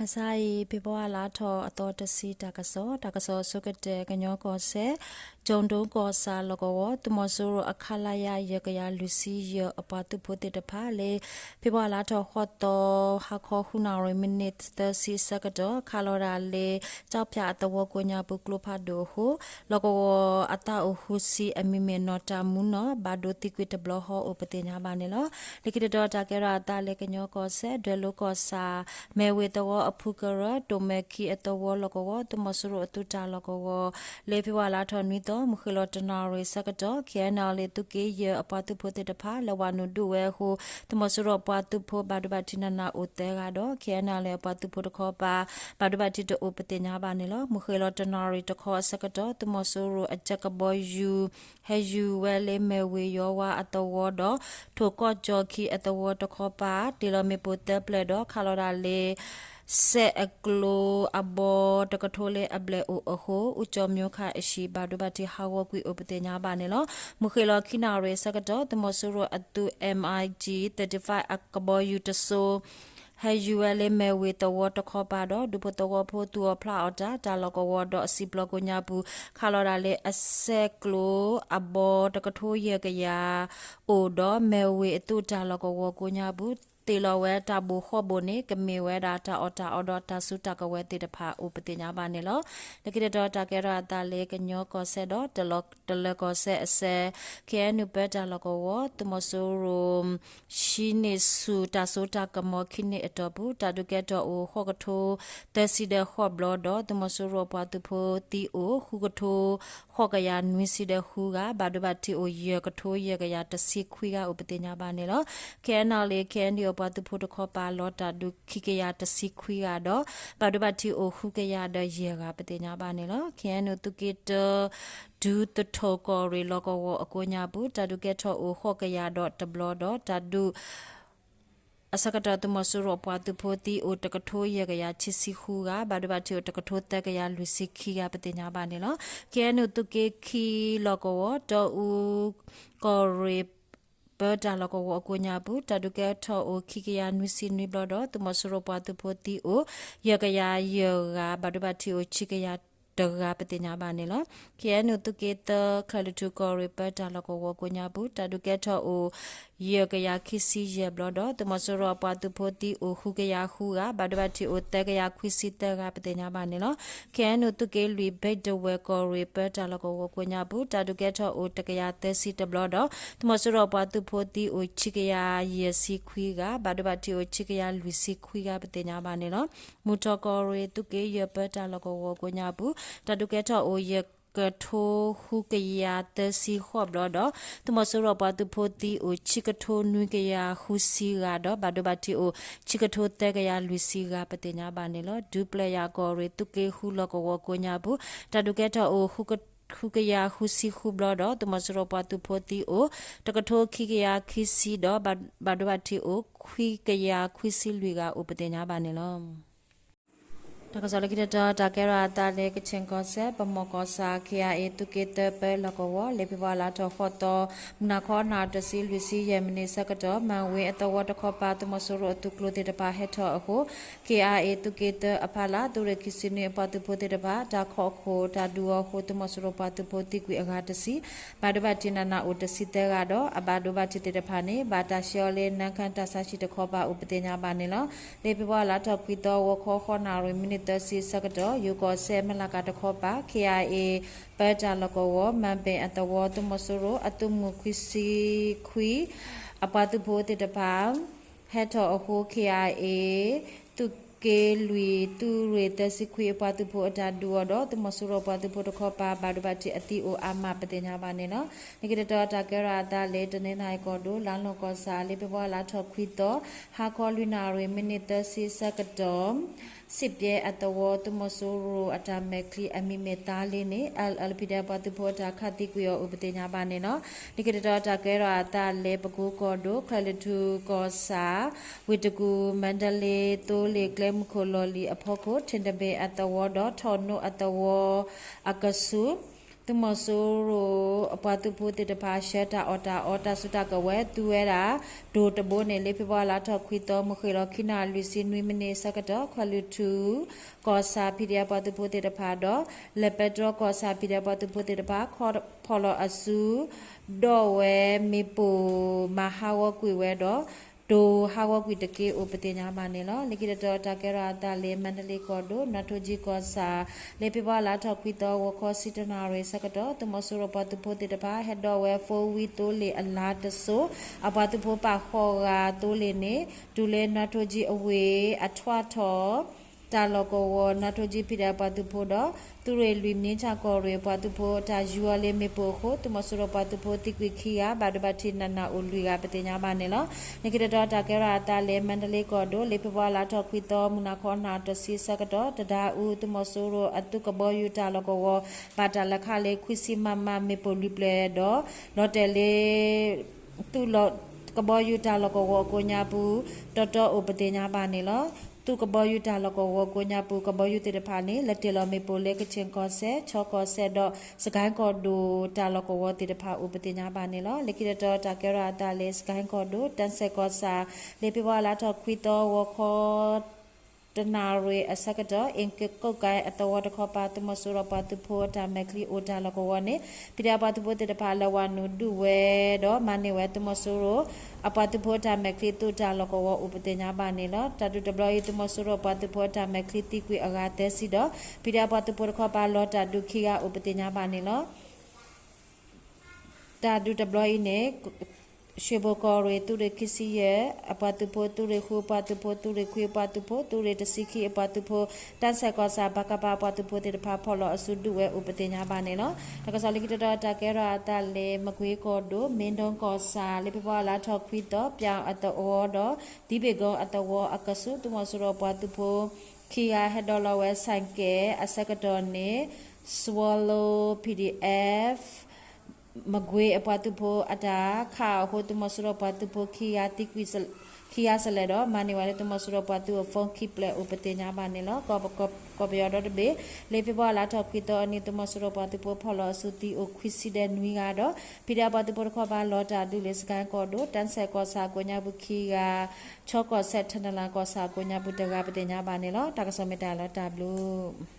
မဆါအံၤ ဖ့ၤဘြူၤအါလါထီၣ်အသီတဆံ တၢ်ကစီၣ်, တၢ်ကစီၣ်အဆိကတၢၢ် ကညီကီၢ်စဲၣ် ကၠိၣ်ဒိကီၢ်ဆၣ်လီၢ်ကဝီၤ သုးမီၤစိရိၤအ ခလရ ယဲၢ်ကယၤလွံၢ်ဆံယဲၢ် အပှၤသုးဖိသ့ၣ်တဖၣ်လၢ ဖ့ၤဘြူၤအါလါထီၣ်ဃိးသီ ဟါခီဃုနၣ်ရံၣ် မံးနံးသၢဆံအဆၢကတီၢ် ခးလီၤဒၣ်လၢ ကၠီဖၠၣ်အသဝီကိးညါပူၤ ကျိဖးဒိၣ်အဃိ လီၢ်ကဝီၤအသးအိၣ်ဃုဆံ အမံၤမ့ၢ်နီၢ်တၢ်မူနီၢ် ဘၣ်ဒိသံကွံာ်တဘျီဃီအိၣ် ပသ့ၣ်ညါဘၣ်န့ၣ်လီၤ. လၢခံတတီၤ တၢ်ကဲထီၣ်အသးလၢကညီကီၢ်စဲၣ် ဒွဲၣ်လိၤကီၢ်ဆၣ် မဲၢ်ဝ့ၤသဝီအဖုကရၢ တိၣ်မဲၢ်ခံအသဝီလီၢ်ကဝီၤ သုးမီၤစိရိၤအသုးတၢ်လီၢ်ကဝီၤ လၢဖ့ၤဘြူၤအါလါထီၣ်နွံသီ မုၢ်ဃ့ၢ်လီၤတနၣ်ရံၣ်အဆၢကတီၢ် ခ့ၣ်အဲၣ်နၣ်လ့ၣ်သုးက့ယဲၢ်အပှၤသုးဖိသ့ၣ်တဖၣ် လဲၤဝးနုာ်ဒုးဝဲအဃိ သုးမီၤစိရိၤအပှၤသုးဖိ ဘၣ်ဒိဘၣ်ထံးနးနးအိၣ်သၢဂၤဒီး ခ့ၣ်အဲၣ်နၣ်လ့ၣ်အပှၤသုးဖိတခီပၤ ဘၣ်ဒိဘၣ်ထံးတအိၣ် ပသ့ၣ်ညါဘၣ်န့ၣ်လီၤ. မုၢ်ဃ့ၢ်လီၤတနၣ်ရံၣ်တခီအဆၢကတီၢ် သုးမီၤစိရိၤအကၢကဘီယူၤ ဟဲယူၤဝဲလၢမဲၢ်ဝ့ၤယီဝါအသဝီဒီး ထိၣ်ကီၢ်ကၠီခံအသဝီတခီပၤ တ့ၢ်လီၤမ့ၣ်ပိၢ်သၢဖျၢၣ်ဒီး ခးလီၤဒၣ်လၢ စဲးအကျိၤအဘီတကထိလၢအဘျဲၣ်အိၣ်အဃိ အူကၠီမၠိခးအဟံၣ် ဘၣ်ဒိဘၣ်ထံးဟးဂီၤကွံာ်အိၣ် ပသ့ၣ်ညါဘၣ်န့ၣ်လီၤ. မုၢ်ဃ့ၢ်လီၤခံနၣ်ရံၣ်အဆၢကတီၢ် သုးမီၤစိရိၤအသုး M I G thirty-five အကဘီယူၤတစိၤ ဟဲယူၤဝဲလၢမဲၢ်ဝ့ၤသဝီတခီပၤဒီး ဒူဖိသဝီဖိသူၣ်အီၣ်ဖျးအီၣ်တၢ် တၢ်လီၢ်ကဝီၤဒီးအစံာ်ပျီကိးညါပူၤ ခးလီၤဒၣ်လၢအစဲးကျိၤအဘီတကထိယဲၢ်ကယၤ အိၣ်ဒီးမဲၢ်ဝ့ၤအသုးတၢ်လီၢ်ကဝီၤကိးညါပူၤ တ့ၢ်လီၤဝဲတၢ်ဘိၣ်ဃီၣ်ဘိၣ်န့ၣ် ကမ့ၢ်ဝဲဒၣ်တၢ်အီၣ်တၢ်အီဒီးတၢ်စုတၢ်ကဝဲၤသ့ၣ်တဖၣ်အိၣ် ပသ့ၣ်ညါဘၣ်န့ၣ်လီၤ. လၢခံတတီၤ တၢ်ကဲထီၣ်အသးလၢကညီကီၢ်စဲၣ်ဒီး တလၢၤကီၢ်စဲၣ်အစဲး ခ့ၣ်အဲၣ်နူၣ်ပၢတၢ်လီၢ်ကဝီၤ သုးမီၤစိရိၤ ဟံးန့ၢ်ဆူၣ်တၢ်စိတၢ်ကမီၤခံနံၣ်အတီၢ်ပူၤ တၢ်ဒုးကဲထီၣ်အိၣ် ဃိးကထိသၢဆံဒီးဃိးဘျီဒီး သုးမီၤစိရိၤအပှၤသုးဖိသံအိၣ် ဃုကထိဃိးကယၤနွံဆံဒီးဃုဂၤ ဘၣ်ဒိဘၣ်ထံးအိၣ် ယဲၢ်ကထိယဲၢ်ကယၤတဆံခွံဂၤအိၣ် ပသ့ၣ်ညါဘၣ်န့ၣ်လီၤ. ခ့ၣ်အဲၣ်နၣ်လ့ၣ် ခ့ၣ်အဲၣ်နၣ်လ့ၣ်အပှၤသုးဖိတခီပၤ လီၤတၢ်ဒုး ခံကယၤတဆံခွံဂၤဒီး ဘၣ်ဒိဘၣ်ထံးအိၣ် ဃုကယၤဒီးယဲၢ်ဂၤ ပသ့ၣ်ညါဘၣ်န့ၣ်လီၤ. ခ့ၣ်အဲၣ်နၣ်လ့ၣ်သုးက့တၢ ဒူသထူၣ်ကီၢ်ရ့ၣ်လီၢ်ကဝီၤအကိးညါပူၤ တၢ်ဒုးကဲထီၣ်အိၣ် ဃိးကယၤဒီးတဘျီဒီး တၢ်ဒုး အဆၢကတီၢ် သုးမီၤစိရိၤအပှၤသုးဖိသံအိၣ် တကထိယဲၢ်ကယၤခံဆံဃုဂၤ ဘၣ်ဒိဘၣ်ထံးအိၣ် တကထိသၢကယၤလွံၢ်ဆံခံဂၤ ပသ့ၣ်ညါဘၣ်န့ၣ်လီၤ. ခ့ၣ်အဲၣ်နၣ်လ့ၣ်သုးက့ခံလီၢ်ကဝီၤ တီအူကီၢ်ရ့ၣ် ပၢတၢ်လီၢ်ကဝီၤအကိးညါပူၤ တၢ်ဒုးကဲထီၣ်အိၣ် ခံကယၤနွံဆံနွံဘျီဒီး သုးမီၤစိရိၤပှၤသုးဖိသံအိၣ် ယဲၢ်ကယၤယဲၢ်ဂၤ ဘၣ်ဒိဘၣ်ထံးအိၣ် ခံကယၤတဂၤ ပသ့ၣ်ညါဘၣ်န့ၣ်လီၤ. ခ့ၣ်အဲၣ်နၣ်လ့ၣ်သုးက့သၢ ချၢၣ်လွံၢ်ထူၣ်ကီၢ်ရ့ၣ်ပၢတၢ်လီၢ်ကဝီၤအကိးညါပူၤ တၢ်ဒုးကဲထီၣ်အိၣ် ယဲၢ်ကယၤခံဆံယဲၢ်ဘျီဒီး သုးမီၤစိရိၤအပှၤသုးဖိသံအိၣ် ဃုကယၤဃုဂၤ ဘၣ်ဒိဘၣ်ထံးအိၣ် သၢကယၤခွံဆံသၢဂၤ ပသ့ၣ်ညါဘၣ်န့ၣ်လီၤ. ခ့ၣ်အဲၣ်နၣ်လ့ၣ်သုးက့လွံၢ် ဘ့းဒဝဲၢ်ကီၢ်ရ့ၣ်ပၢတၢ်လီၢ်ကဝီၤအကိးညါပူၤ တၢ်ဒုးကဲထီၣ်အိၣ် တကယၤသၢဆံတဘျီဒီး သုးမီၤစိရိၤအပှၤသုးဖိသံအိၣ် ခံကယၤယဲၢ်ဆံခွံဂၤ ဘၣ်ဒိဘၣ်ထံးအိၣ် ခံကယၤလွံၢ်ဆံခွံဂၤ ပသ့ၣ်ညါဘၣ်န့ၣ်လီၤ. မုၢ်ထီၣ်ကီၢ်ရ့ၣ်သုးက့ယဲၢ်ပၢတၢ်လီၢ်ကဝီၤအကိးညါပူၤ တၢ်ဒုးကဲထီၣ်အိၣ် ယဲၢ်ကထိဃုကယၤသၢဆံဃိးဘျီဒီး သုးမီၤစိရိၤအပှၤသုးဖိသံအိၣ် ခံကထိနွံကယၤဃုဆံဂၤဒီး ဘၣ်ဒိဘၣ်ထံးအိၣ် ခံကထိသၢကယၤလွံၢ်ဆံဂၤ ပသ့ၣ်ညါဘၣ်န့ၣ်လီၤ. ဒူပျဲၢ်ယၤကီၢ်ရ့ၣ်သုးက့ဃုလီၢ်ကဝီၤအကိးညါပူၤ တၢ်ဒုးကဲထီၣ်အိၣ် ဃုကယၤဃုဆံဃုဘျီဒီး သုးမီၤစိရိၤပှၤသုးဖိသံအိၣ် တကထိခံကယၤခံဆံဒီး ဘၣ်ဒိဘၣ်ထံးအိၣ် ခွံကယၤခွံဆံလွံၢ်ဂၤအိၣ် ပသ့ၣ်ညါဘၣ်န့ၣ်လီၤ. တၢ်ကစီၣ်လၢခံတတီၤ တၢ်ကဲထီၣ်အသးလၢ ကခ့ၣ်ကီၢ်စဲၣ် ပမီၢ်ကီၢ်ဆၣ် ခ့ၣ်အဲၣ်အ့ၣ် သုးက့သၢပၢလီၢ်ကဝီၤ လၢဖ့ၤဘြူၤအါလါထီၣ်ဃိးသီ မုၢ်နၤခီနၣ်ရံၣ်တဆံလွံၢ်ဆံယဲၢ်မံးနံးအဆၢကတီၢ် မၢၢ်ဝ့ၤအသဝီတခီပၤ သုးမီၤစိရိၤအသုးကျိၤသ့ၣ်တဖၣ်ဟဲထီၣ်အဃိ ခ့ၣ်အဲၣ်အ့ၣ် သုးက့သၢအဖီလာ် သုးရ့ၣ်ခံဆံနွံအပှၤသုးဖိသ့ၣ်တဖၣ် တၢ်ခိးဃိာ်တၢ်ဒုးအီၤအဃိ သုးမီၤစိရိၤပှၤသုးဖိသံကွံာ်အဂၤတဆံ ဘၣ်ဒိဘၣ်ထံးနးနးအိၣ်တဆံသၢဂၤဒီး အဘၣ်ဒိဘၣ်ထံးသ့ၣ်တဖၣ်န့ၣ် ဘၣ်တၢ်ဆှၢအီၤလၢ နါခါတၢ်ဆါဟံၣ်တခီပၤအိၣ် ပသ့ၣ်ညါဘၣ်န့ၣ်လီၤ. လၢဖ့ၤဘြူၤအါလါထီၣ်ခွံသီ ဂီၤခီဃိးနၣ်ရံၣ် မံးနံးသၢဆံအဆၢကတီၢ် ယိၤကီၢ်စဲၣ် မဲၢ်လးကးတခီပၤ ခ့ၣ်အဲၣ်အ့ၣ် ပၢတၢ်လီၢ်ကဝီၤ မၢ်ဘ့ၣ်အသဝီ သုးမီၤစိရိၤအသုးမုၢ်ခွံဆံခွံ အပှၤသုးဖိသ့ၣ်တဖၣ် ဟဲထီၣ်အဃိ ခ့ၣ်အဲၣ်အ့ၣ် သုးက့လွံၢ် သုးရ့ၣ်သၢဆံခွံအပှၤသုးဖိအတၢ်ဒုးအီၤဒီး သုးမီၤစိရိၤပှၤသုးဖိတခီပၤ ဘၣ်ဒိဘၣ်ထံးအသံအိၣ်အါမး ပသ့ၣ်ညါဘၣ်န့ၣ်လီၤ. လၢခံတတီၤ တၢ်ကဲထီၣ်အသးလၢ တနီသရံၣ်ကီၢ်ဒိၣ် လါလီၢ်ကီၢ်ဆၣ် လၢဖ့ၤဘြူၤအါလါထီၣ်ခွံသီ ဟါခီလွံၢ်နၣ်ရံၣ် မံးနံးသၢဆံအဆၢကတီၢ် စံးပျဲအသဝီ သုးမီၤစိရိၤအတၢ်မဲာ်ချံအမံၤမ့ၢ်သါလ့န့ၣ် အၣ်လ်အၣ်လ်ပံၤဒဲး ပှၤသုးဖိအတၢ်ခးသံကွံာ်အီၤအိၣ် ပသ့ၣ်ညါဘၣ်န့ၣ်လီၤ. လၢခံတတီၤ တၢ်ကဲထီၣ်အသးလၢ ပကိကီၢ်ဒိၣ် ချၢၣ်လွံၢ်ထူၣ်ကီၢ်ဆၣ် ဝ့ၢ်တကူၣ် မါဒလ့ သိလ့ၣ်ကျဲမုၢ်ခိၣ်လီၢ်လံၤအဖီခိၣ် ထ့ၣ်တဘ့ၣ်အသဝီဒီး ထီၣ်နိအသဝီအကဆူး သုးမီၤစိရိၤအပှၤသုးဖိသ့ၣ်တဖၣ် ဆှၢတၢ်အီၣ်တၢ်အီတၢ်စုတၢ်ကဝဲၤ သူဝဲဒၣ် တိၤတဘိန့ၣ် လၢဖ့ၤဘြူၤအါလါထီၣ်ခွံသီ မုၢ်ဃ့ၢ်လီၤခံနၣ်ရံၣ်လွံၢ်ဆံနွံမံးနံး ဆၢကတီၢ် ခွဲးလူၤထူ ကီၢ်ဆၣ် ဖံးဒဲးအပှၤသုးဖိသ့ၣ်တဖၣ်ဒီး လဲၤပဲတြီကီၢ်ဆၣ် ဖံးဒဲးအပှၤသုးဖိသ့ၣ်တဖၣ် ဖီၣ်လီၤအစု ဒိးဝဲမ့ၣ်ပိၢ်မၤဟးဂီၤကွံာ်ဝဲဒီး တိၤဟးဂီၤကွံာ်တက့ၢ်အိၣ်ပသ့ၣ်ညါဘၣ်န့ၣ်လီၤ. လၢခံတတီၤတၢ်ကဲထီၣ်အသးလၢ မါတလ့ကီၢ်ဒိၣ် နါထိကၠံကီၢ်ဆၣ် လၢဖ့ၤဘြူၤအါလါထီၣ်ခွံသီ ဂီၤခီဆံတၢနၣ်ရံၣ်ဆၢကတီၢ် သုးမီၤစိရိၤပှၤသုးဖိသ့ၣ်တဖၣ် ဟဲဒိးဝဲ four wheel သိလ့ၣ်အလါတစိၤ အပှၤသုးဖိပာ်ဃုာ်ဂၤသိလ့ၣ်န့ၣ် တုၤလၢနါထိကၠံအဝ့ၢ် အထွးထီၣ် တၢ်လီၢ်ကဝီၤ နါထိကၠံဖံးဒဲးအပှၤသုးဖိဒီး သုးရ့ၣ်လွံၢ် မ့ၢ်ဆၣ်ကီၢ်ရ့ၣ်အပှၤသုးဖိ တၢ်ယူၤအီၤလၢမ့ၣ်ပိၢ်အဃိ သုးမီၤစိရိၤပှၤသုးဖိသံကွံာ်ခံဂၤ ဘၣ်ဒိဘၣ်ထံးနးနးအိၣ်လွံၢ်ဂၤပသ့ၣ်ညါဘၣ်န့ၣ်လီၤ. လၢခံတတီၤတၢ်ကဲထီၣ်အသးလၢ မါတလ့ကီၢ်ဒိၣ် လၢဖ့ၤဘြူၤအါလါထီၣ်ခွံသီ မုၢ်နၤခီနၣ်ရံၣ်တဆံဆၢကတီၢ် တဒါအူ သုးမီၤစိရိၤအသုးကဘီယူၤတၢ်လီၢ်ကဝီၤ ဘၣ်တၢ်လဲၤခးလၢ ခွံဆံ မမ မ့ၣ်ပိၢ်လွံၢ်ဖျၢၣ်ဒီး လီၤတဲာ်လၢ သုးကဘီယူၤတၢ်လီၢ်ကဝီၤအကိးညါပူၤ တီတီအိၣ်ပသ့ၣ်ညါဘၣ်န့ၣ်လီၤ. သုးကဘီယူၤတၢ်လီၢ်ကဝီၤအကိးညါပူၤ ကဘီယူၤသ့ၣ်တဖၣ်န့ၣ် လဲၤတ့ၢ်လီၤမ့ၣ်ပိၢ်လၢ ကခ့ၣ်ကီၢ်စဲၣ်, ခၠီကီၢ်စဲၣ်ဒီး စကဲၣ်ကီၢ်ဒိၣ်တၢ်လီၢ်ကဝီၤသ့ၣ်တဖၣ်အိၣ်ပသ့ၣ်ညါဘၣ်န့ၣ်လီၤ. လၢခံတတီၤတၢ်ကဲထီၣ်အသးလၢ စကဲၣ်ကီၢ်ဒိၣ် တၢ်စဲၣ်ကီၢ်ဆၣ် လၢဖ့ၤဘြူၤအါလါထီၣ်ခွံသီ ဂီၤခီ တနၣ်ရံၣ်အဆၢကတီၢ် အ့ၣ်က့ကိးကဲအသဝီတခီပၤ သုးမီၤစိရိၤပှၤသုးဖိအတၢ်မဲာ်ချံအိၣ်တၢ်လီၢ်ကဝီၤန့ၣ် ဖံးဒဲးအပှၤသုးဖိသ့ၣ်တဖၣ် လဲၤဝးနုာ်ဒုးဝဲဒီး မၤန့ၢ်ဝဲသုးမီၤစိရိၤ အပှၤသုးဖိအတၢ်မဲာ်ချံသုးတၢ်လီၢ်ကဝီၤအိၣ်ပသ့ၣ်ညါဘၣ်န့ၣ်လီၤ. တၢ်ဒုးတဘျီအံၤ သုးမီၤစိရိၤပှၤသုးဖိအတၢ်မဲာ်ချံ သံကွံာ်အဂၤသၢဆံဒီး ဖံးဒဲးအပှၤသုးဖိတခီပၤ လီၤတၢ်ဒုးခံဂၤအိၣ်ပသ့ၣ်ညါဘၣ်န့ၣ်လီၤ. တၢ်ဒုးတဘျီအံၤန့ၣ် ရွှ့ၣ်ဘိၣ်ကီၢ်ရ့ၣ် သုးရ့ၣ်ခံဆံယဲၢ်အပှၤသုးဖိ, သုးရ့ၣ်ဃုအပှၤသုးဖိ, သုးရ့ၣ်ခွံအပှၤသုးဖိ, သုးရ့ၣ်တဆံခံအပှၤသုးဖိ, တၢ်စဲၣ်ကီၢ်ဆၣ် ပကဖ အပှၤသုးဖိသ့ၣ်တဖၣ် ဖီၣ်လီၤအစုဒုးဝဲအိၣ်ပသ့ၣ်ညါဘၣ်န့ၣ်လီၤ. တၢ်ကစီၣ်လၢခံတတီၤတၢ်ကဲထီၣ်အသးလၢ မကွ့ကီၢ်ဒိၣ် မ့ၢ်ဒၢကီၢ်ဆၣ် လၢဖ့ၤဘြူၤအါလါထီၣ်ခွံသီ ပၠးအသဝီဒီး ဒံဘ့ၣ်ကီအသဝီအကဆူး သုးမီၤစိရိၤပှၤသုးဖိ ခံဂၤဟဲဒိးလီၤဝဲ ဆိုင်ကယ် အဆၢကတီၢ်န့ၣ် Swallow PDF မကွ့အပှၤသုးဖိအတၢ်ခးအဃိ သုးမီၤစိရိၤပှၤသုးဖိခံဂၤသံကွံာ်ခံဂၤစလဲၣ်ဒီး မၤန့ၢ်ဝဲလၢသုးမီၤစိရိၤပှၤသုးအ phone ခံဖျၢၣ်အိၣ်ပသ့ၣ်ညါဘၣ်န့ၣ်လီၤ. ကီၢ်ပယီၤဒီတဘ့ၣ် လၢဖ့ၤဘြူၤအါလါထီၣ်ခွံသီအနံၤ သုးမီၤစိရိၤပှၤသုးဖိဖီၣ်လီၤအစုသံအိၣ်ခွံဆံဒီးနွံဂၤဒီး ဖံးဒဲးအပှၤသုးဖိတခီပၤ လီၤတၢ်ဒုးလၢ စကဲၣ်ကီၢ်ဒိၣ် တၢ်စဲၣ်ကီၢ်ဆၣ်အကိးညါပူၤခံဂၤ ခၠီကီၢ်စဲၣ် ထနလၤကီၢ်ဆၣ်အကိးညါပူၤတဂၤ ပသ့ၣ်ညါဘၣ်န့ၣ်လီၤ. တၢ်ကစီၣ်မ့ၢ်တၢ်လီၤတၢ်ဘျုး